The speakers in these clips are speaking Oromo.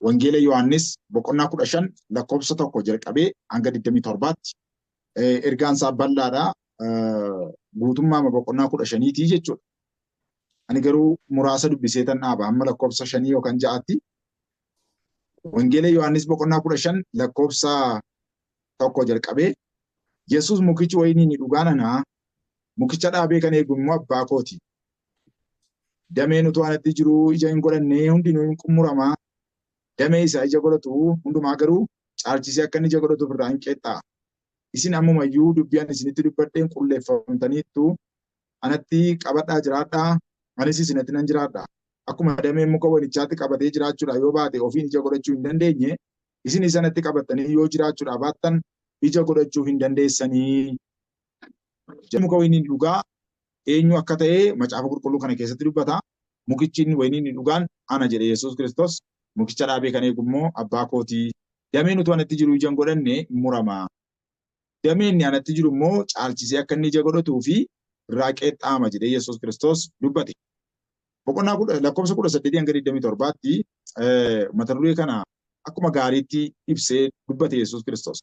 Wangeela Yohaannis boqonnaa 15 lakkoofsa 1 jalqabee hanga 27tti ergaan isaa bal'aadha. Guutummaa boqonnaa 15ti jechuudha. Ani garuu muraasa dubbisee tan dhaaba amma lakkoofsa 5 yookaan 6tti. Wangeela Yohaannis boqonnaa 15 lakkoofsa 1 jalqabee Yesuus mukichi wayinii ni dhugaan anaa mukicha dhaabee kan eegu immoo abbaa kooti. Dameen utuu anatti jiru ija hin godhanne hundinuu hin qummuramaa. Damee isa ija godhatu hundumaa garuu caalchisee akka inni ija godhatuuf irraa hin qeexxaa. Isin ammumayyuu dubbii ani isinitti dubbadheen qulleeffamtaniittu anatti qabadhaa jiraadhaa anis isinatti nan jiraadha. Akkuma dameen muka wayinichaatti qabatee jiraachuudhaa yoo baate ofiin ija godhachuu hin dandeenye isin isa natti qabattanii yoo jiraachuudhaa baattan ija godhachuu hin dandeessanii. Muka wayiniin dhugaa eenyu akka ta'e macaafa qulqulluu kana keessatti dubbata. Mukichi wayiniin dhugaan ana jedhe Yesuus Kiristoos. Mukicha dhaabee kan eegu immoo abbaa kootii. Dameen utuu anatti jiru ija hin godhanne hin murama. Dameen inni anatti jiru immoo caalchisee akka inni ija godhatuu fi irraa qeexxaama jedhee Yesuus Kiristoos dubbate. Boqonnaa lakkoofsa 18 hanga 27tti mata duree kana akkuma gaariitti ibsee dubbate Yesuus Kiristoos.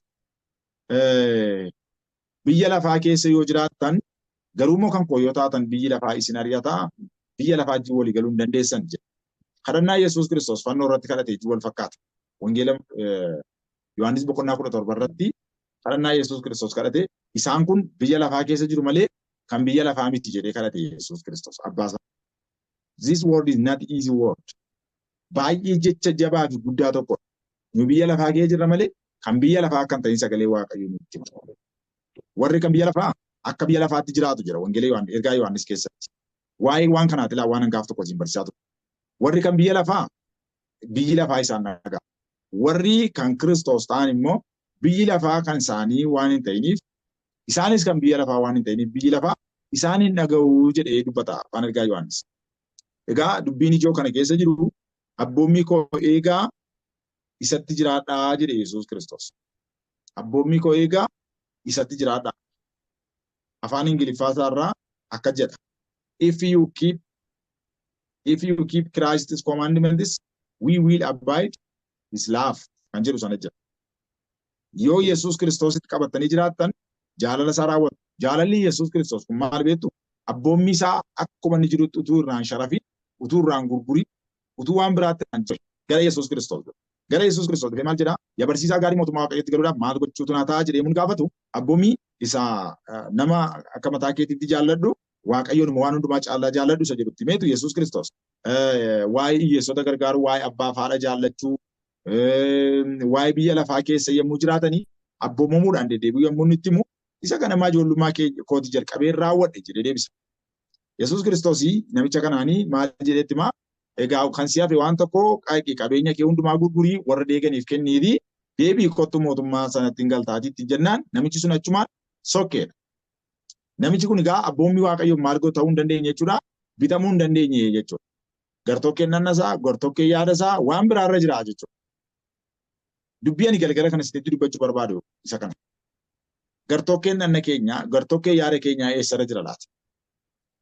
Biyya lafaa keessa yoo jiraattan garuu immoo kan koo yoo taatan biyyi lafaa isin ari'ata, biyya lafaa wajjin walii galuu hin dandeessan jedha. Kadhannaa Yesuus Kiristoos fannoo irratti kadhate wajjin wal fakkaata. Wangeela Yohaannis boqonnaa 17 irratti kadhannaa Yesuus Kiristoos kadhate isaan kun biyya lafaa keessa jiru malee kan biyya lafaa miti jedhee kadhate Yesuus Kiristoos abbaa isaa. This word is not easy word. Baay'ee jecha jabaa fi guddaa tokkodha. Nu biyya lafaa keessa jirra malee kan biyya lafaa akka hin ta'in sagalee Waaqayyoo nutti hima. Warri kan biyya lafaa akka biyya lafaatti jiraatu jira Wangeela Yohaannis ergaa Yohaannis keessatti. Waa'ee waan kanaati laa waan hangaaf tokko isin barsiisaa ture. Warri kan biyya lafaa biyyi lafaa isaan dhaga'a. Warri kan Kiristoos ta'an immoo biyyi lafaa kan isaanii waan hin ta'iniif isaanis kan biyya lafaa waan hin ta'iniif biyyi lafaa isaan hin dhaga'u jedhee dubbata afaan ergaa Yohaannis. Egaa dubbiin ijoo kana keessa jiru abboommii koo eegaa isatti jiraadhaa jedhe Yesuus Kiristoos. Abboommii koo eegaa isatti jiraadhaa. Afaan Ingiliffaa isaarraa akka jedha. If you keep Christ's commandments, we will abide his love kan jedhu sana jira. Yoo Yesuus Kiristoositti qabatanii jiraattan jaalala isaa raawwatu. Jaalalli Yesuus Kiristoos kun maal beektu? Abboommii isaa akkuma inni jirutti utuu irraan sharafin, utuu irraan gurgurin, utuu waan biraatti hin gara Yesuus Kiristoos dhufe. Gara Yesuus Kiristoos dhufee maal jedhaa? Yaa barsiisaa gaarii, mootummaa Waaqayyootti galuudhaaf maal gochuutu naa ta'a jedhee mun gaafatu abboommii isaa nama akka mataa keetiitti jaalladhu, Waaqayyoon waan hundumaa caalaa jaalladhu isa jedhutti meetu Yesuus Kiristoos. Waa'ee hiyyeessota gargaaru, waa'ee abbaa fi haadha jaallachuu, waa'ee biyya lafaa keessa yommuu jiraatanii abboomamuudhaan deddeebi'uu yommuu inni itti himu isa kana maa ijoollummaa kooti jalqabee raawwadhe jedhee deebisa. Yesuus Kiristoos namicha kanaanii maal jedheetti himaa? Egaa kan si hafe waan tokko, qaqi qabeenya kee hundumaa gurgurii warra deeganiif kenniitii deebii kottu mootummaa sanatti hin galtaatiitti jennaan namichi sun achumaan sokkeedha. Namichi kun egaa abboommii Waaqayyoo maal ta'uu hin dandeenye jechuudha. Bitamuu hin dandeenye jechuudha. Gartokkeen nanna isaa, gartokkeen yaada isaa waan biraarra jira jechuudha. Dubbii ani galgala kana isinitti dubbachuu barbaadu isa kana. Gartokkeen nanna keenya, gartokkeen yaada keenyaa eessarra jira laata?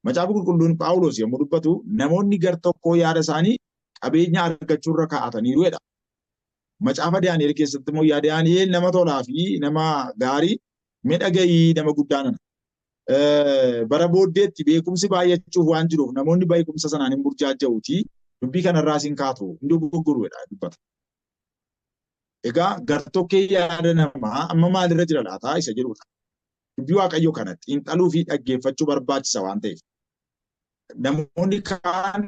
Macaafa Qulqulluun Phaawulos yommuu dubbatu namoonni gartokkoo yaada isaanii qabeenya argachuurra kaa'ataniiru jedha. Macaafa Daani'el keessatti immoo yaa Daani'el, nama tolaa fi nama gaarii, mee dhaga'ii, nama guddaa nana. Bara booddeetti beekumsi baay'achuuf waan jiruuf namoonni beekumsa sanaan hin burjaaja'uuti dubbii kanarraa sin kaatu hin dogoggoruu jedha dubbata. Egaa gartokkee yaada namaa amma maalirra jira laata isa jedhudha. Dubbii Waaqayyoo kana xiinxaluu fi dhaggeeffachuu barbaachisa waan ta'eef. Namoonni kaan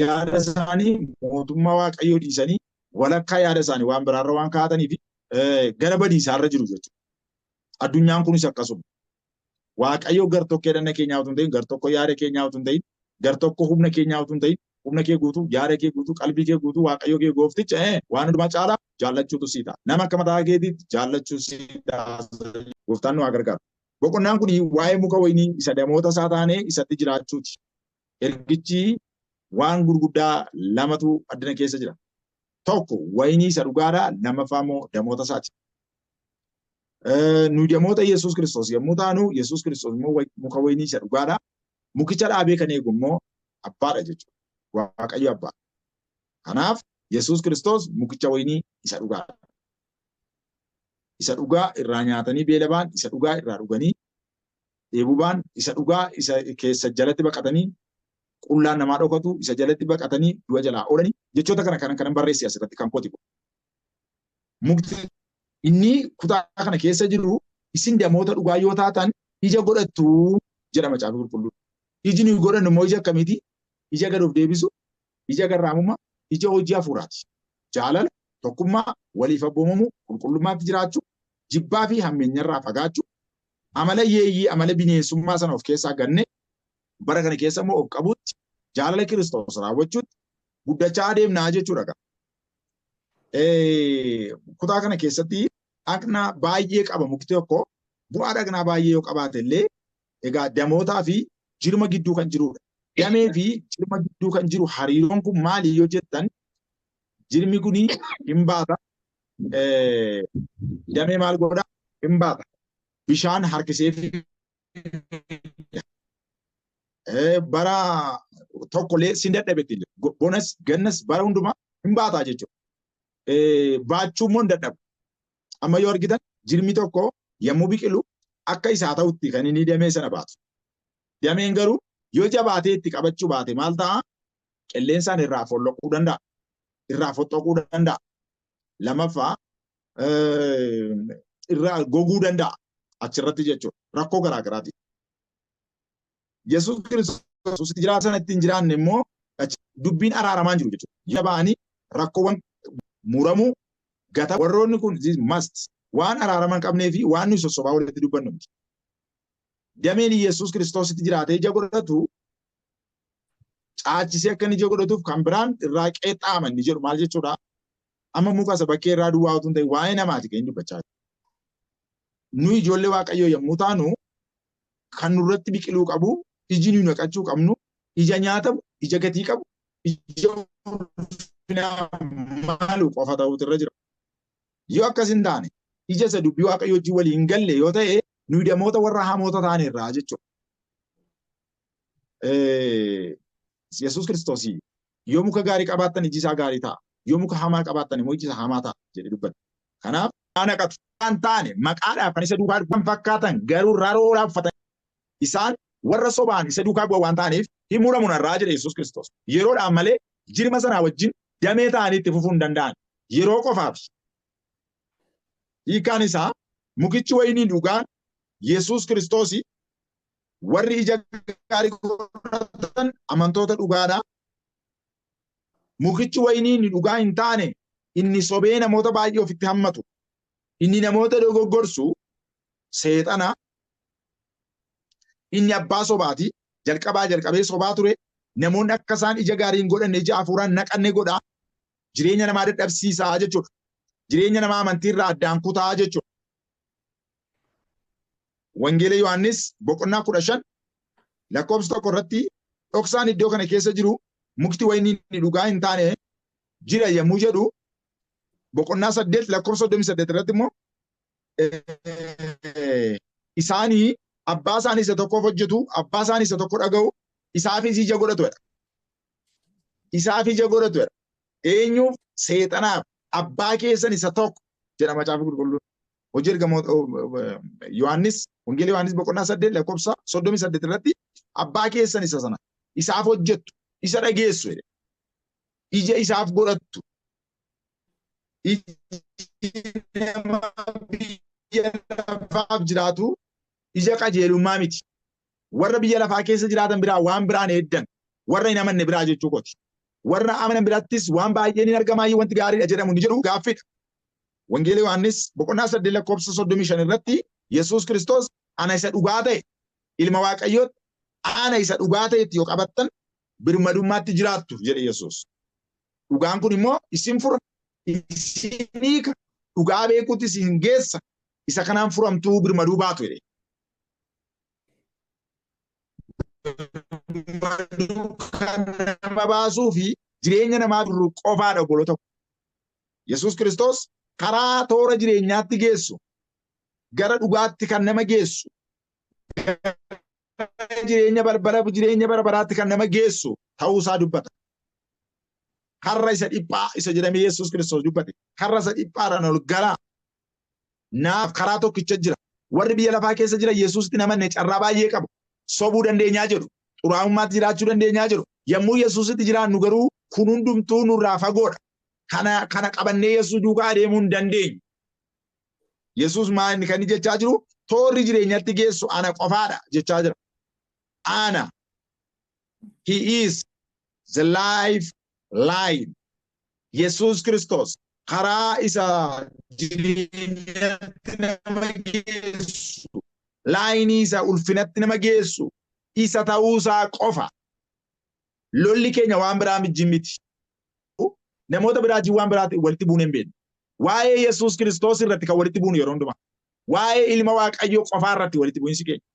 yaada isaanii mootummaa Waaqayyoo dhiisanii walakkaa yaada isaanii waan biraarra waan kaa'atanii fi gara badiisaarra jiru jechuudha. Addunyaan kunis akkasuma. Waaqayyo gartokkee dhanna keenyaa utuu hin ta'in, gartokkoo yaada keenyaa utuu hin ta'in, gartokkoo humna keenyaa utuu hin ta'in, humna kee guutuu, yaada kee guutuu, qalbii kee guutuu Waaqayyo kee goofticha waan hundumaa caalaa jaallachuutu sii ta'a. Nama akka mataa keetiitti jaallachuu sii ta'a. Gooftaan nu haa gargaaru. Boqonnaan kun waa'ee muka wayinii isa damoota isaa taanee isatti jiraachuuti. Ergichi waan gurguddaa lamatu addana keessa jira. Tokko wayinii isa dhugaadha, lammaffaa immoo damoota isaati. Nu damoota Yesuus Kiristoos yommuu taanu, Yesuus Kiristoos immoo muka wayinii isa dhugaadha. Mukicha dhaabee kan eegu immoo abbaadha jechuudha. Waaqayyo abbaa. Kanaaf Yesuus Kiristoos mukicha wayinii isa dhugaa. Isa dhugaa irraa nyaatanii beela ba'an, isa dhugaa irraa dhuganii dheebuu ba'an, isa dhugaa isa keessa jalatti baqatanii qullaan namaa dhokatu, isa jalatti baqatanii du'a jalaa oolanii jechoota kana kanan kanan barreesse asirratti kan kooti. Mukti inni kutaa kana keessa jiru isin damoota dhugaa yoo taatan ija godhattu jedha Macaafa Qulqulluu. Iji nuyi godhannu immoo ija akkamiiti? Ija gad of deebisu, ija garraamummaa, ija hojii hafuuraati. Jaalala, tokkummaa, waliif abboomamuu, qulqullummaatti jiraachuu, jibbaa fi hammeenyarraa fagaachuu, amala yeeyyii, amala bineensummaa sana of keessaa ganne bara kana keessa immoo of qabuutti, jaalala Kiristoos raawwachuutti guddachaa adeemnaa jechuudha. Kutaa kana keessatti dhaqna baay'ee qaba mukti tokko bu'aa dhaqnaa baay'ee yoo qabaate illee egaa damootaa fi jirma gidduu kan jirudha. Damee fi jirma gidduu kan jiru hariiroon kun maali yoo jettan jirmi kun hin baata. Damee maal godha? Hin baata. Bishaan harkisee fi bara tokkollee sin dadhabetti bonas gannas bara hundumaa hin baataa jechuudha. Baachuu immoo hin dadhabu. Amma yoo argitan jirmi tokko yommuu biqilu akka isaa ta'utti kan inni damee sana baatu. Dameen garuu yoo jabaatee itti qabachuu baate maal ta'a? Qilleensaan irraa folloquu danda'a. Irraa foxxoquu danda'a. Lamaffaa irraa goguu danda'a. Achirratti jechuudha. Rakkoo garaa garaati. Yesuus Kiristoos jiraata sana ittiin jiraanne immoo dubbiin araaramaan jiru jechuudha. Ija ba'anii rakkoowwan muramuu gata warroonni kun must waan araarama hin qabnee fi waan nuyi sossobaa walitti dubbannu miti. Dameen Yesuus Kiristoositti jiraatee ija godhatu caachisee akka inni ija godhatuuf kan biraan irraa qeexxaama inni jedhu maal jechuudha? Amma muka isa bakkee irraa duwwaa utuu hin ta'in waa'ee namaati kan inni dubbachaa jiru. Nu ijoollee Waaqayyoo yommuu taanu kan nurratti biqiluu qabu, iji nuyi naqachuu qabnu, ija nyaatamu, ija gatii qabu, ija ulfinaa malu qofa ta'uutu irra jira. Yoo akkas hin taane ija isa dubbii Waaqayyoo wajjin walii hin galle yoo ta'e nuyi damoota warra hamoota ta'an irraa jechuudha. Yesuus Kiristoos yoo muka gaarii qabaattan iji isaa gaarii ta'a, yoo muka hamaa qabaattan immoo iji isaa hamaa ta'a jedhee dubbata. Kanaaf naqatu kan taane maqaadhaaf kan isa duukaa kan fakkaatan garuu raroodhaaf uffatan isaan warra sobaan isa duukaa bu'an waan ta'aniif hin muramu narraa jedhe Yesuus Kiristoos. Yeroodhaan malee jirma sanaa wajjin damee ta'anii itti fufuu hin danda'an. Yeroo qofaaf. Hiikaan isaa mukichi wayinii dhugaan Yesuus Kiristoos warri ija gaarii godhatan amantoota dhugaadha. Mukichi wayinii inni dhugaa hin taane inni sobee namoota baay'ee ofitti hammatu inni namoota dogoggorsu seexana inni abbaa sobaati jalqabaa jalqabee sobaa ture namoonni akka isaan ija gaarii hin godhanne ija hafuuraan naqanne godha jireenya namaa dadhabsiisaa jechuudha. Jireenya namaa amantiirraa addaan kutaa jechuudha. Wangeela Yohaannis boqonnaa 15 lakkoofsa 1 irratti dhoksaan iddoo kana keessa jiru mukti wayinii inni dhugaa hin taane jira yommuu jedhu boqonnaa 8 lakkoofsa 38 irratti immoo isaanii abbaa isaanii isa tokkoof hojjetu, abbaa isaanii isa tokko dhaga'u, isaafis ija godhatu jedha. Isaaf ija godhatu jedha. Eenyuuf? Seexanaaf. Abbaa keessan isa tokko jedha Macaafa Qulqulluun. Hojii ergamoota Yohaannis, Wangeela Yohaannis boqonnaa 8 lakkoofsa 38 irratti abbaa keessan isa sana isaaf hojjettu, isa dhageessu jedhe. Ija isaaf godhattu. Iji nama biyya lafaaf jiraatu ija qajeelummaa miti. Warra biyya lafaa keessa jiraatan biraa waan biraan eeddan warra hin amanne biraa jechuu kooti. Warra amanan birattis waan baay'een hin argamaayyuu wanti gaariidha jedhamu ni jedhu gaaffiidha. Wangeela Yohaannis boqonnaa 8 lakkoofsa 35 irratti Yesuus Kiristoos ana isa dhugaa ta'e ilma Waaqayyootti ana isa dhugaa ta'etti yoo qabattan birmadummaatti jiraattu jedhe Yesuus. Dhugaan kun immoo isin fura, isin hiika, dhugaa beekuutti isin geessa, isa kanaan furamtuu birmaduu baatu jedhe. Birmaduu kan nama baasuu fi jireenya namaa birru qofaadha obboloota. Yesuus Kiristoos karaa toora jireenyaatti geessu, gara dhugaatti kan nama geessu, jireenya balbala jireenya bara baraatti kan nama geessu ta'uu isaa dubbata. Karra isa dhiphaa isa jedhamee Yesuus Kiristoos dubbate. Karra isa dhiphaadhaan ol galaa. Naaf karaa tokkicha jira. Warri biyya lafaa keessa jira Yesuusitti namanne carraa baay'ee qabu. Sobuu dandeenyaa jedhu. Xuraa'ummaatti jiraachuu dandeenyaa jedhu. Yommuu Yesuusitti jiraannu garuu kun hundumtuu nurraa fagoodha. Kana qabannee Yesuus duukaa adeemuu hin dandeenyu. Yesuus maal kan inni jechaa jiru? Toorri jireenyatti geessu ana qofaadha jechaa jira. Ana. He is the life line. Yesuus Kiristoos karaa isa jireenyatti nama geessu, laayinii isa ulfinatti nama geessu, isa ta'uusaa qofa. Lolli keenya waan biraa wajjin miti. Namoota biraatiin waan biraatiin walitti buunee hin beeknu. Waa'ee Yesuus Kiristoos irratti kan walitti buunu yeroo hundumaa. Waa'ee ilma Waaqayyoo qofaa irratti walitti bu'iinsi keenya.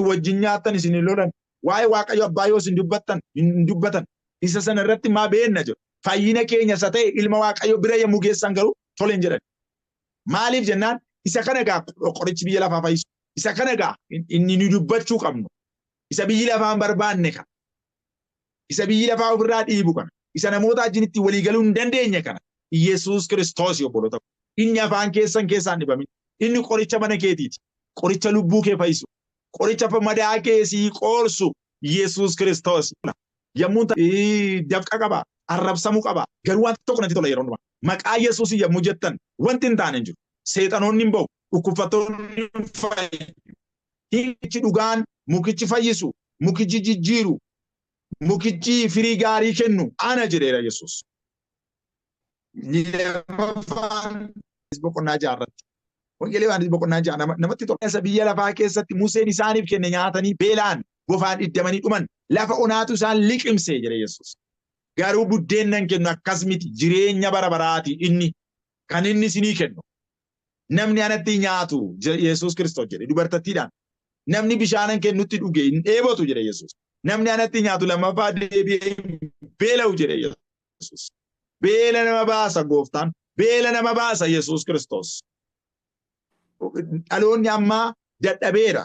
Wajjin nyaattan isin hin lolan. Waa'ee Waaqayyo abbaa yoo isin dubbattan hin dubbatan. Isa sana irratti maa beenna jedhu. Fayyina keenya isa ta'e ilma Waaqayyoo bira yommuu geessan garuu tole hin jedhan. Maaliif jennaan isa kana egaa qorichi biyya lafaa fayyisu. Isa kana egaa inni nu dubbachuu qabnu. Isa biyyi lafaa hin barbaanne kana. Isa biyyi lafaa ofirraa dhiibu kana. Isa namoota wajjin itti walii galuu hin dandeenye kana. Yesuus Kiristoos obboloota. Inni afaan keessan keessaa hin dhibamin. Inni qoricha mana keetiiti. Qoricha lubbuu kee fayyisu. Qoricha madaa kee sii qoorsu Yesuus Kiristoos. Yommuu dafqa qaba, arrabsamuu qaba. Garuu wanti tokko natti tola yeroo hundumaa. Maqaa Yesuus yommuu jettan wanti hin taane hin jiru. Seexanoonni hin ba'u, dhukkubfattoonni hin fayyu. Mukichi dhugaan, mukichi fayyisu, mukichi jijjiiru, mukichi firii gaarii kennu ana jedheera Yesuus. Lammaffaan boqonnaa jaarratti. Wangeela Yohaannis boqonnaa 6 namatti tola. Isa biyya lafaa keessatti Museen isaaniif kenne nyaatanii beelaan gofaan iddamanii dhuman lafa onaatu isaan liqimse jedhe Yesuus. Garuu buddeennan kennu akkas miti, jireenya bara baraati inni kan inni isinii kennu. Namni anatti nyaatu Yesuus Kiristoos jedhe dubartittiidhaan. Namni bishaanan kennutti dhuge hin dheebotu jedhe Yesuus. Namni anatti nyaatu lammaffaa deebi'ee hin beela'u jedhe Yesuus. Beela nama baasa gooftaan. Beela nama baasa Yesuus Kiristoos. Dhaloonni ammaa dadhabeera.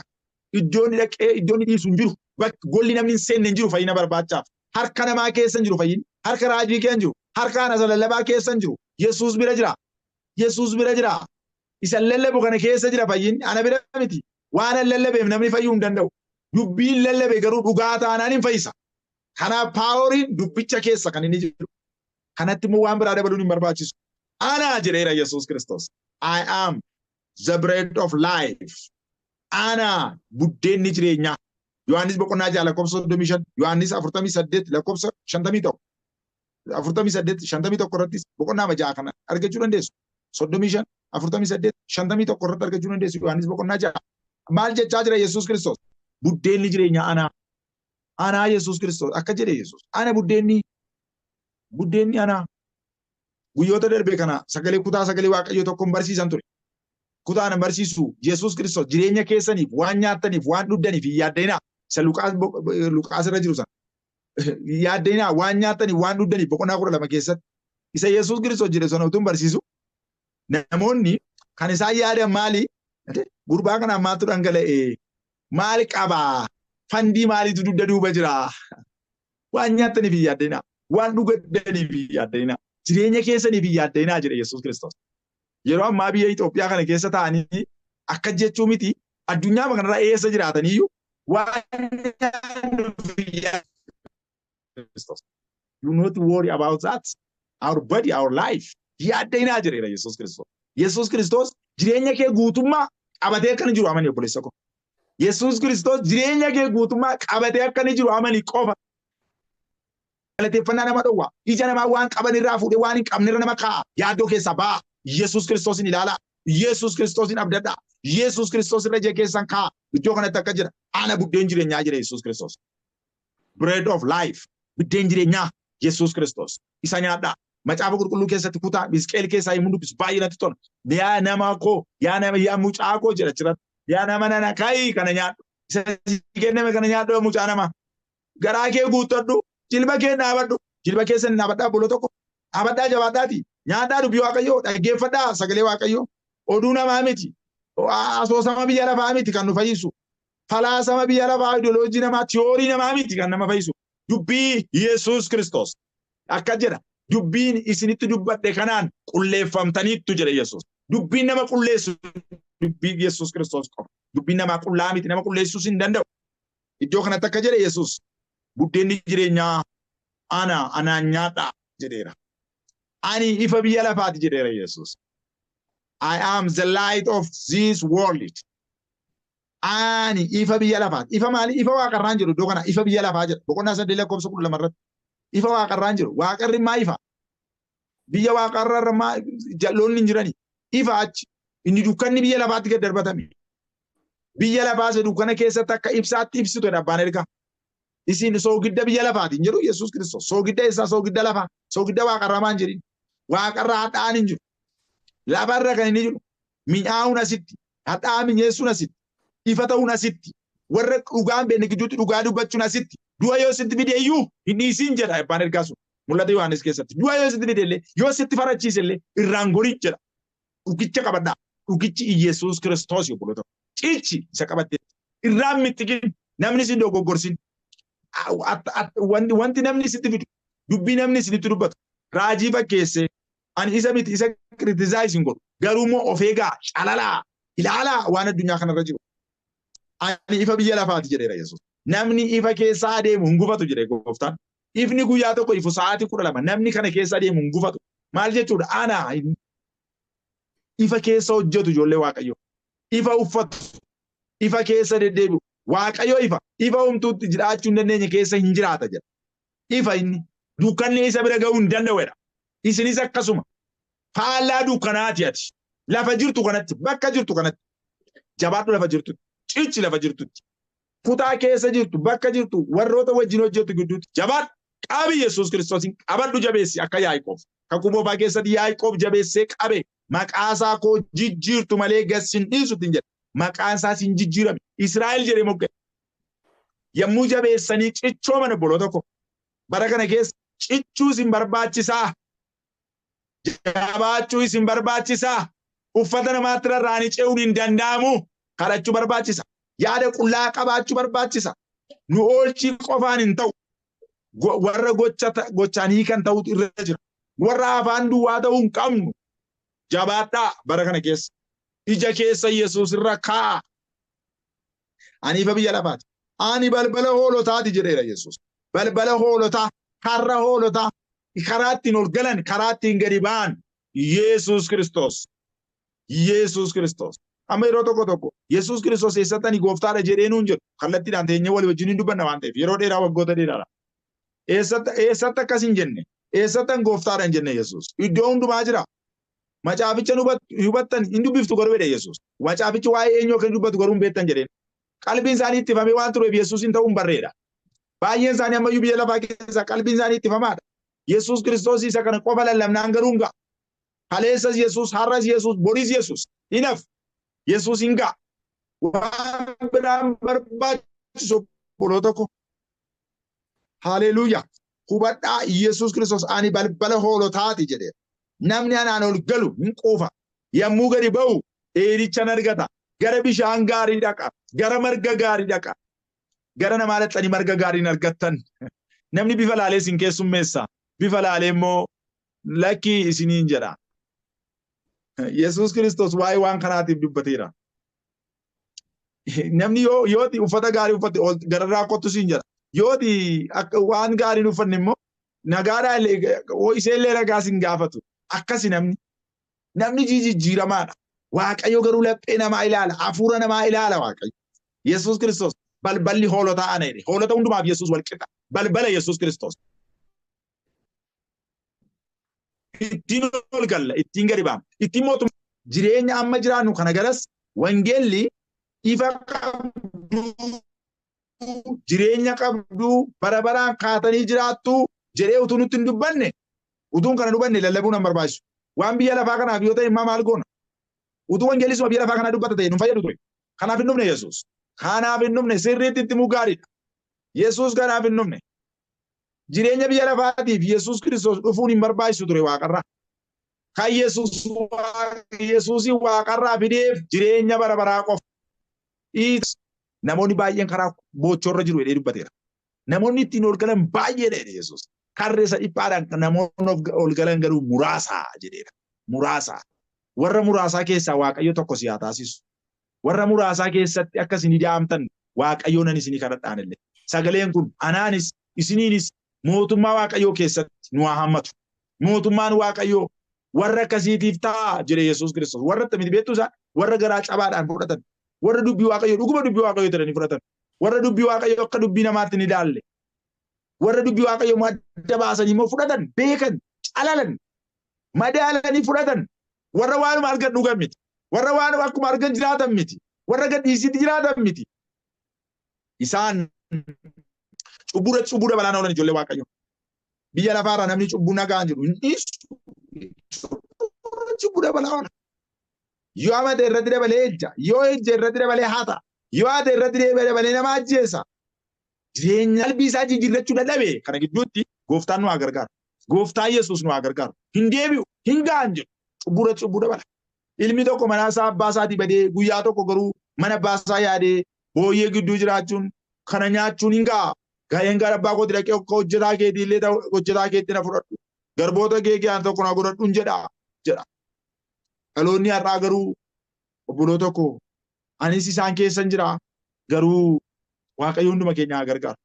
Iddoon dhaqee iddoon dhiisu hin jiru. Bakki golli namni hin seenne hin jiru fayyina barbaachaaf. Harka namaa keessa hin jiru fayyinni. Harka raajii keessa hin jiru. Harka ana lallabaa keessa hin jiru. Yesuus bira jira. Yesuus bira jira. Isa lallabu kana keessa jira fayyinni. Ana bira miti. Waan an lallabeef namni fayyuu hin danda'u. Dubbiin lallabe garuu dhugaa taanaan hin fayyisa. Kanaaf paaworiin dubbicha keessa kan inni jiru. Kanatti immoo waan biraa dabaluun hin barbaachisu. Ana jedheera Yesuus Kiristoos. I am the bread of life. Ana buddeenni jireenyaa. Yohaannis boqonnaa 6 lakkoofsa 35, Yohaannis 48 lakkoofsa 51. 48 51 irrattis boqonnaa 6 kana argachuu dandeessu. 35, 48, 51 irratti argachuu dandeessu. Yohaannis boqonnaa 6. Maal jechaa jira Yesuus Kiristoos? Buddeenni jireenyaa ana. Anaa Yesuus Kiristoos akka jedhe Yesuus. Ana buddeenni ana. Guyyoota darbe kana sagalee kutaa sagalee Waaqayyoo tokkoon barsiisan ture. Kutaa ana barsiisu Yesuus Kiristoos jireenya keessaniif waan nyaattaniif waan dhugdaniif hin yaaddinaa. Isa Luqaas irra jiru sana. Yaaddinaa waan nyaattaniif waan dhugdaniif boqonnaa 12 keessatti. Isa Yesuus Kiristoos jedhe sana utuu barsiisu namoonni kan isaan yaadan maali? Gurbaa kana maaltu dhangala'e? Maal qabaa? Fandii maaliitu dugda duuba jira? Waan nyaattaniif hin yaaddinaa. Waan dhugaddaniif hin yaaddinaa. Jireenya keessaniif hin yaaddinaa jedhe Yesuus Kiristoos. Yeroo ammaa biyya Itoophiyaa kana keessa taa'anii akka jechuu miti addunyaa kanarra eessa jiraataniyyuu waan nyaannuuf hin Kiristoos. Do not worry about that. Our body, our life. Yaaddinaa jedheera Yesuus Kiristoos. Yesuus Kiristoos jireenya kee guutummaa qabatee akka inni jiru amani obboleessa koo. Yesuus Kiristoos jireenya kee guutummaa qabatee akka inni jiru amani qofa. Galateeffannaa nama dhowwa. Ija namaa waan qaban irraa fuudhee waan hin qabne irra nama kaa'a. Yaaddoo keessaa ba'a. Yesuus Kiristoosin ilaalaa. Yesuus Kiristoosin abdadhaa. Yesuus Kiristoos irra ija keessan kaa'a. Iddoo kanatti akka jira. Ana buddeen jireenyaa jedhe Yesuus Kiristoos. Bread of life. Buddeen jireenyaa Yesuus Kiristoos. Isa nyaadhaa. Macaafa qulqulluu keessatti kutaa Hisqeel keessaa yommuu dubbisu baay'ee natti tola. Yaa nama koo, yaa nama, yaa mucaa koo jedha achirratti. Yaa nama nana ka'ii kana nyaadhu. Isa si kenname kana nyaadhu mucaa nama. Garaa kee guuttadhu. Jilba kee dhaabadhu. Jilba keessan dhaabadhaa bolo tokko. Dhaabadhaa jabaadhaati. Nyaadhaa dubbii Waaqayyoo. Dhaggeeffadhaa sagalee Waaqayyoo. Oduu namaa miti. Asoosama biyya lafaa miti kan nu fayyisu. Falaasama biyya lafaa, ideoloojii namaa, tiyoorii namaa miti kan nama fayyisu. Dubbii Yesuus Kiristoos. Akka jedha. Dubbiin isinitti dubbadhe kanaan qulleeffamtaniittu jedhe Yesuus. Dubbiin nama qulleessu dubbii Yesuus Kiristoos qofa. Dubbiin namaa qullaa miti, nama qulleessuus hin danda'u. Iddoo kanatti akka jedhe Yesuus buddeenni jireenyaa ana, anaan nyaadhaa jedheera. Ani ifa biyya lafaati jedheera Yesuus. I am the light of this world. Ani ifa biyya lafaati. Ifa maali? Ifa waaqarraan jiru iddoo kana ifa biyya lafaa jedha. Boqonnaa 8 lakkoofsa 12 irratti. Ifa waaqarraan jiru. Waaqarri maa ifa? Biyya waaqarra maa jalloonni hin jirani. Ifa achi. Inni dukkanni biyya lafaatti gad darbatame. Biyya lafaa isa dukkana keessatti akka ibsaatti ibsitu jedha abbaan ergaa. Isin soogidda biyya lafaati hin jedhu Yesuus Kiristoos. Soogidda eessaa? Soogidda lafaa. Soogidda waaqarraa maan jedhin? Waaqarraa hadhaa'aan hin jiru. Lafarra kan inni jiru mi'aawuun asitti, hadhaa'aa mi'eessuun asitti, ifa ta'uun asitti, warra dhugaa hin beekne gidduutti dhugaa dubbachuun asitti. Du'a yoo sitti fide iyyuu hin dhiisin jedha abbaan ergaa sun. Mul'ata Yohaannis keessatti. Du'a yoo sitti fide illee, yoo sitti farachiise illee irraan gorii jedha. Dhugicha qabadhaa. Dhugichi Iyyasuus Kiristoos obboloota. Cichi isa qabatte irraan mixxiqin, namni sin dogoggorsin. Wanti namni sitti fidu, dubbii namni isinitti dubbatu, raajii fakkeessee ani isa miti isa criticize hin godhu. Garuu immoo of eegaa, calalaa, ilaalaa waan addunyaa kanarra jiru. Ani ifa biyya lafaati jedheera Yesuus. Namni ifa keessa adeemu hin gufatu jedhe gooftaan. Ifni guyyaa tokko ifu sa'aatii 12 namni kana keessa adeemu hin gufatu. Maal jechuudha? Ana ifa keessa hojjetu ijoollee Waaqayyoo. Ifa uffatu. Ifa keessa deddeebi'u. Waaqayyo ifa. Ifa homtuutti jiraachuu hin dandeenye keessa hin jiraata jedha. Ifa inni. Dukkanni isa bira ga'uu hin danda'u jedha. Isinis akkasuma. Faallaa dukkanaati ati. Lafa jirtu kanatti, bakka jirtu kanatti. Jabaadhu lafa jirtutti. Cichi lafa jirtutti. Kutaa keessa jirtu, bakka jirtu, warroota wajjin hojjettu gidduutti jabaadhu. Qabi Yesuus Kiristoosiin qabadhu jabeessi akka Yaaqoob. Kakuu moofaa keessatti Yaaqoob jabeessee qabe maqaasaa koo jijjiirtu malee gad sin dhiisu ittiin jedhe. Maqaan isaas hin jijjiirame. Israa'el jedhee mogga'e. Yommuu jabeessanii cichooman obboloota koo. Bara kana keessa cichuu isin barbaachisaa. Jabaachuu isin barbaachisaa. Uffata namaatti rarra'anii ce'uun hin danda'amu. Kadhachuu barbaachisa. Yaada qullaa qabaachuu barbaachisa. Nu oolchii qofaan hin ta'u. Warra gochaan hiikan ta'utu irra jira. Warra afaan duwwaa ta'uu hin qabnu. Jabaadhaa bara kana keessa. Ija keessa Yesuus irra kaa'a. Ani ifa biyya lafaati. Ani balbala hoolotaati jedheera Yesuus. Balbala hoolotaa, karra hoolotaa, karaa ittiin ol galan, karaa ittiin gadi ba'an Yesuus Kiristoos. Yesuus Kiristoos. Amma yeroo tokko tokko Yesuus Kiristoos eessatti ani gooftaadha jedhee nuun jedhu kallattiidhaan teenyee walii wajjin hin dubbanna waan ta'eef yeroo dheeraa waggoota dheeraadha. Eessatti akkas hin jenne, eessatti ani gooftaadha hin jenne Yesuus. Iddoo hundumaa jira. Macaaficha hubattan hin dubbiftu garuu jedhe Yesuus. Macaafichi waa'ee eenyu akka dubbatu garuu hin beektan jedheen. Qalbiin isaanii ittifamee waan tureef Yesuus hin ta'uu hin barreedha. Baay'een isaanii ammayyuu biyya lafaa keessaa qalbiin isaanii ittifamaadha. Yesuus Kiristoos isa kana qofa lallabnaan garuu hin ga'a. Kaleessas Yesuus, har'as Yesuus, boris Yesuus. Hin hafu. Yesuus hin ga'a. Waan biraan barbaachisu obboloota koo. Haleluuyaa. Hubadhaa Yesuus Kiristoos ani balbala hoolotaati jedheera. Namni anaan ol galu hin quufa. Yommuu gadi ba'u dheedicha argata. Gara bishaan gaarii dhaqa. Gara marga gaarii dhaqa. Gara namaa dhaqxanii marga gaarii hin argattan. Namni bifa laalee isin keessummeessa. Bifa laalee immoo lakkii isiniin jedha. Yesuus Kiristoos waa'ee waan kanaatiif dubbateera. Namni yooti uffata gaarii uffatte ol gararraa kottu siin jedha. Yooti akka waan gaarii hin uffanne immoo nagaadhaa illee ishee illee ragaa sin gaafatu. Akkasi namni. Namni jijjiiramaadha. Waaqayyo garuu laphee namaa ilaala. Hafuura namaa ilaala Waaqayyo. Yesuus Kiristoos balballi hoolotaa ana jedhe. Hoolota hundumaaf Yesuus wal qixa. Balbala Yesuus Kiristoos. Ittiin ol galla, ittiin gadi baana. Ittiin mootummaa jireenya amma jiraannu kana garas wangeelli ifa qabdu, jireenya qabdu, bara baraan kaatanii jiraattu jedhee utuu nutti hin dubbanne, utuun kana dubanne lallabuun hin barbaachisu. Waan biyya lafaa kanaaf yoo ta'e immaa maal goona? Utuu wangeelli suma biyya lafaa kanaa dubbata ta'e nu fayyadu ture. Kanaaf hin dhufne Yesuus. Kanaaf hin dhufne, sirriitti itti himuu gaariidha. Yesuus kanaaf hin dhufne. Jireenya biyya lafaatiif Yesuus Kiristoos dhufuun hin barbaachisu ture waaqarraa. Kan Yesuusin waaqarraa fideef jireenya bara baraa qofa. Namoonni baay'een karaa boochoorra jiru jedhee dubbateera. Namoonni ittiin ol galan baay'eedha jedhe Yesuus. Karra isa dhiphaadhaan namoonni ol galan garuu muraasa jedheera. Muraasa. Warra muraasaa keessaa Waaqayyo tokko si haa taasisu. Warra muraasaa keessatti akka isin ida'amtan Waaqayyoo nan isinii kadhadhaan illee. Sagaleen kun anaanis isiniinis mootummaa Waaqayyoo keessatti nu haa hammatu. Mootummaan Waaqayyoo warra akkasiitiif ta'a jedhe Yesuus Kiristoos. Warra attamitti beektuu isaa warra garaa cabaadhaan fudhatan. Warra dubbii Waaqayyoo dhuguma dubbii Waaqayyoo jedhanii fudhatan. Warra dubbii Waaqayyoo akka dubbii namaatti ni ilaalle. Warra dubbii Waaqayyoo madda baasanii immoo fudhatan, beekan, calalan, madaalanii fudhatan. Warra waanuma argan dhugan miti. Warra waanuma akkuma argan jiraatan miti. Warra gadhiisitti jiraatan miti. Isaan cubbuu cubbuu dabalaan oolan ijoollee Waaqayyoo. Biyya lafaarraa namni cubbuu nagaan jedhu hin dhiisu. Cubbuu dabalaa oola. Yoo amate irratti dabalee ejja. Yoo ejje irratti dabalee hata. Yoo hate irratti dabalee nama ajjeesa. Jireenya qalbii isaa jijjiirrachuu dadhabe kana gidduutti gooftaan nu haa gargaaru. Gooftaan Yesuus nu haa gargaaru. Hin deebi'u, hin ga'an jedhu. Cubbuu irratti cubbuu dabala. Ilmi tokko mana isaa abbaa isaatii badee guyyaa tokko garuu mana abbaa isaa yaadee booyyee gidduu jiraachuun kana nyaachuun hin ga'a. Ga'een gara abbaa kooti dhaqee akka hojjetaa keetii illee ta'u hojjetaa keetti na fudhadhu. Garboota kee keessaa tokko na godhadhu jedha jedha. Dhaloonni har'aa garuu obboloota koo anis isaan keessan jira garuu Waaqayyo hunduma keenya haa gargaaru.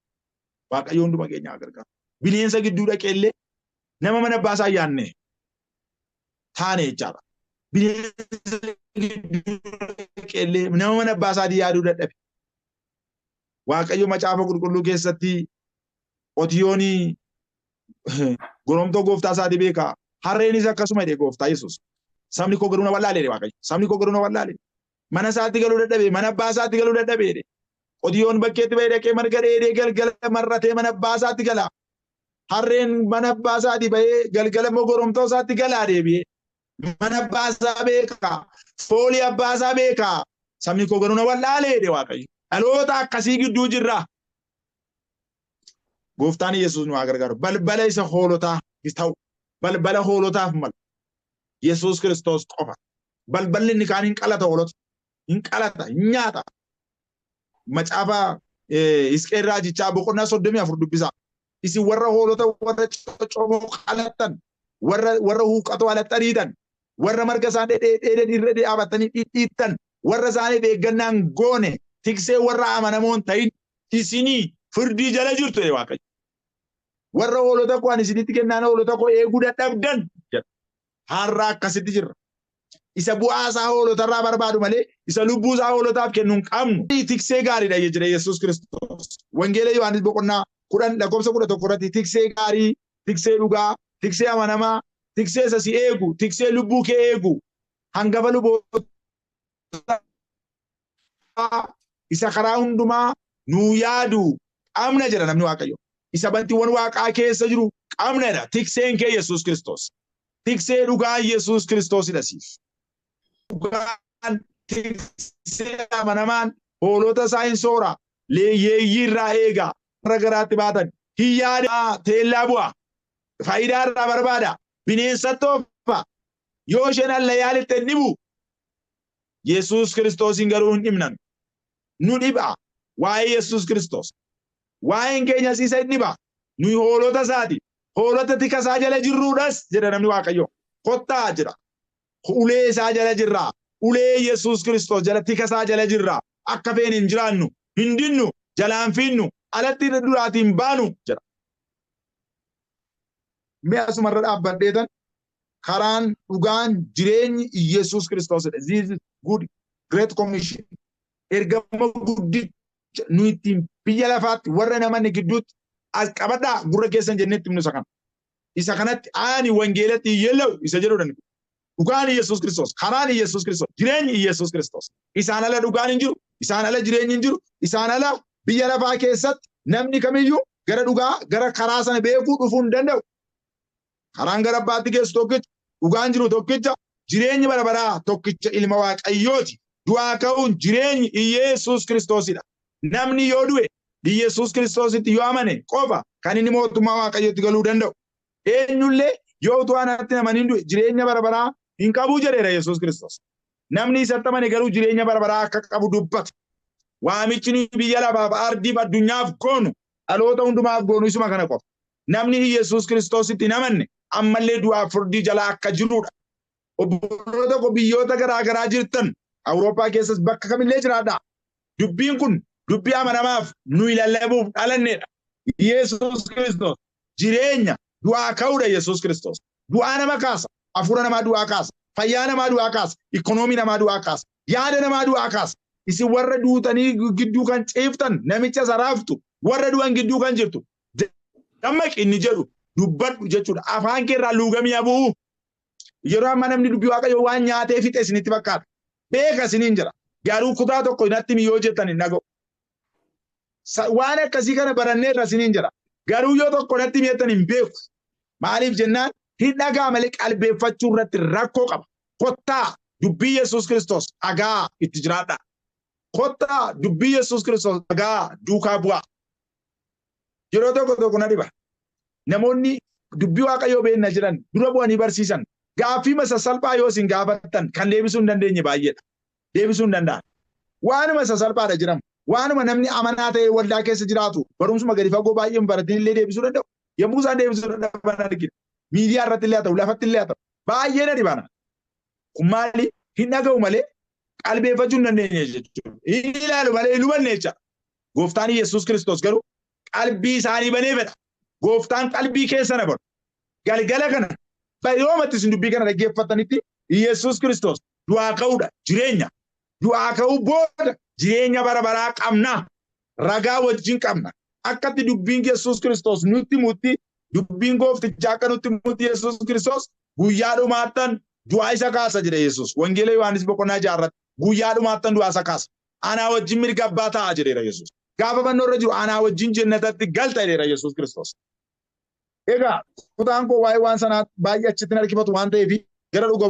Waaqayyo hunduma keenya haa gargaaru. Bineensa gidduu dhaqee illee nama mana abbaa isaa yaanne taane jechaadha. Bineensa gidduu dhaqee illee nama mana abbaa isaatii yaaduu dadhabe. Waaqayyo macaafa qulqulluu keessatti qotiyyoon goromtoo gooftaa isaatii beeka. Harreenis akkasuma jedhe gooftaa Yesuus. Sabni koo garuu na wallaalee jedhe Waaqayyo. Sabni koo garuu na wallaalee. Mana isaatti galuu dadhabe, mana abbaa isaatti galuu dadhabe jedhe. Qotiyyoon bakkeetti bahee dhaqee marga dheedee galgala marratee mana abbaa isaatti gala. Harreen mana abbaa isaatii bahee galgala immoo goromtoo isaatti galaa deebi'ee. Mana abbaa isaa beeka. Foolii abbaa isaa beeka. Sabni koo garuu na wallaalee jedhe Waaqayyo. Dhaloota akkasii gidduu jirra. Gooftaan Yesuus nu haa gargaaru. Balbala isa hoolotaa ta'u. Balbala hoolotaaf malu. Yesuus Kiristoos qofa. Balballi inni kaan hin qalata hoolota. Hin qalata, hin nyaata. Macaafa Hisqeel raajichaa boqonnaa 34 dubbisaa. Isin warra hoolota warra coccoomoo qalattan, warra huuqqatoo alaxxariitan, warra marga isaan dheedhan irra dhaabatanii dhidhiittan, warra isaaniif eeggannaan goone, tiksee warra amanamoon ta'in isinii firdii jala jirtu jedhe Waaqayyo. Warra hoolota koo ani isinitti kennaan hoolota koo eeguu dadhabdan jedha. Har'a akkasitti jirra. Isa bu'aa isaa hoolotarraa barbaadu malee isa lubbuu isaa hoolotaaf kennu hin qabnu. Tiksee gaariidha jedhe Yesuus Kiristoos. Wangeela Yohaannis boqonnaa 10 lakkoofsa 11 irratti tiksee gaarii, tiksee dhugaa, tiksee amanamaa, tiksee isa si eegu, tiksee lubbuu kee eegu, hangafa lubootaa isa karaa hundumaa nuu yaadu qabna jedha namni Waaqayyo. Isa bantiiwwan waaqaa keessa jiru qabna jedha. Tikseen kee Yesuus Kiristoos. Tiksee dhugaa Yesuus Kiristoosidha siif. Dhugaan tiksee amanamaan hoolota isaa hin soora. Leeyyeeyyii irraa eega. Warra garaatti baatan. Hin yaada teellaa bu'a. Faayidaa irraa barbaada. Bineensatti oofa. Yoo isheen hallayyaa lixxe hin dhibu. Yesuus Kiristoosiin garuu hin dhibnan. Nu dhiba. Waa'ee Yesuus Kiristoos. Waa'een keenyas isa hin dhiba. Nuyi hoolota isaati. Hoolota tika isaa jala jirruudhas jedha namni Waaqayyoo. Kottaa jedha. Ulee isaa jala jirra. Ulee Yesuus Kiristoos jala tika isaa jala jirra. Akka feene hin jiraannu. Hin dinnu. Jalaan fiinnu. Alatti duraatiin baanu jedha. Mee asumarra dhaabbadheetan karaan dhugaan jireenyi Yesuus Kiristoosidha. This is good great commission. Ergama guddicha nu ittiin biyya lafaatti warra namanni gidduutti as qabadhaa gurra keessan jennee itti himnu isa kana. Isa kanatti ani wangeelatti hin yeella'u isa jedhudha. Dhugaan Yesuus Kiristoos, karaan Yesuus Kiristoos, jireenyi Yesuus Kiristoos. Isaan ala dhugaan hin jiru, isaan ala jireenyi hin jiru, isaan ala biyya lafaa keessatti namni kamiyyuu gara dhugaa, gara karaa sana beekuu dhufuu hin danda'u. Karaan gara abbaatti geessu tokkicha, dhugaan jiru tokkicha, jireenyi bara baraa tokkicha ilma Waaqayyooti. Du'aa ka'uun jireenyi Yesuus Kiristoosidha. Namni yoo du'e Yesuus Kiristoositti yoo amane qofa kan inni mootummaa Waaqayyootti galuu danda'u. Eenyullee yoo utuu anatti namaniin du'e jireenya bara baraa hin qabu jedheera Yesuus Kiristoos. Namni isatti amane garuu jireenya bara baraa akka qabu dubbata. Waamichi nuyi biyya lafaaf, ardiif, addunyaaf goonu, dhaloota hundumaaf goonu isuma kana qofa. Namni Yesuus Kiristoositti hin amanne ammallee du'aaf firdii jala akka jirudha. Obboloota koo biyyoota garaa garaa jirtan, Awurooppaa keessas bakka kamillee jiraadhaa. Dubbiin kun dubbii amanamaaf nuyi lallabuuf dhalannedha. Yesuus Kiristoos jireenya, du'aa ka'uudha Yesuus Kiristoos. Du'aa nama kaasa, hafuura namaa du'aa kaasa, fayyaa namaa du'aa kaasa, ikoonoomii namaa du'aa kaasa, yaada namaa du'aa kaasa. Isin warra duutanii gidduu kan ciiftan, namicha saraaftu, warra du'an gidduu kan jirtu, dammaqi inni jedhu dubbadhu jechuudha. Afaan kee irraa luugamii habu'u. Yeroo ammaa namni dubbii Waaqayyoo waan nyaatee fixe isinitti fakkaata. Beeka isiniin jira. Garuu kutaa tokko natti himi yoo jettan hin dhaga'u. Waan akkasii kana baranneerra isiniin jira. Garuu yoo tokko natti himi jettan hin beeku. Maaliif jennaan hin dhagaa malee qalbeeffachuu irratti rakkoo qaba. Kottaa dubbii Yesuus Kiristoos dhagaa itti jiraadha. Kottaa dubbii Yesuus Kiristoos dhagaa duukaa bu'aa. Yeroo tokko tokko na dhiba. Namoonni dubbii Waaqayyoo beekna jiran dura bu'anii barsiisan gaaffii sasalphaa yoo isin gaafattan kan deebisuu hin dandeenye baay'eedha. Deebisuu hin danda'an. Waanuma sasalphaadha jedhamu. Waanuma namni amanaa ta'e waldaa keessa jiraatu barumsuma gadi fagoo baay'een baratin illee deebisuu danda'u. Yommuu isaan deebisuu danda'an argina. Miidiyaa irratti illee haa ta'u, lafatti illee haa ta'u. Baay'ee na dhibana. Kun maali? Hin dhaga'u malee qalbeeffachuu hin dandeenye jechuudha. Hin ilaalu malee hin hubanne jecha. Gooftaan Yesuus Kiristoos garuu qalbii isaanii banee fedha. Gooftaan qalbii keessa na banu. Galgala kana yoomatti isin dubbii kana dhaggeeffatanitti Yesuus Kiristoos du'aa ka'uudha, jireenya. Du'aa ka'uu booda jireenya bara baraa qabna. Ragaa wajjin qabna. Akkatti dubbiin Yesuus Kiristoos nutti himutti, dubbiin gooftichaa akka nutti himutti, Yesuus Kiristoos guyyaa dhumaattan du'aa isa kaasa jedhe Yesuus. Wangeela Yohaannis boqonnaa 6 irratti guyyaa dhumaattan du'aa isa kaasa. Anaa wajjin mirga abbaa ta'a jedheera Yesuus. Gaafa fannoo irra jiru anaa wajjin jannatatti galta jedheera Yesuus Kiristoos. Egaa kutaan koo waa'ee waan sanaa baay'ee achitti hin harkifatu waan ta'eef gara dhuga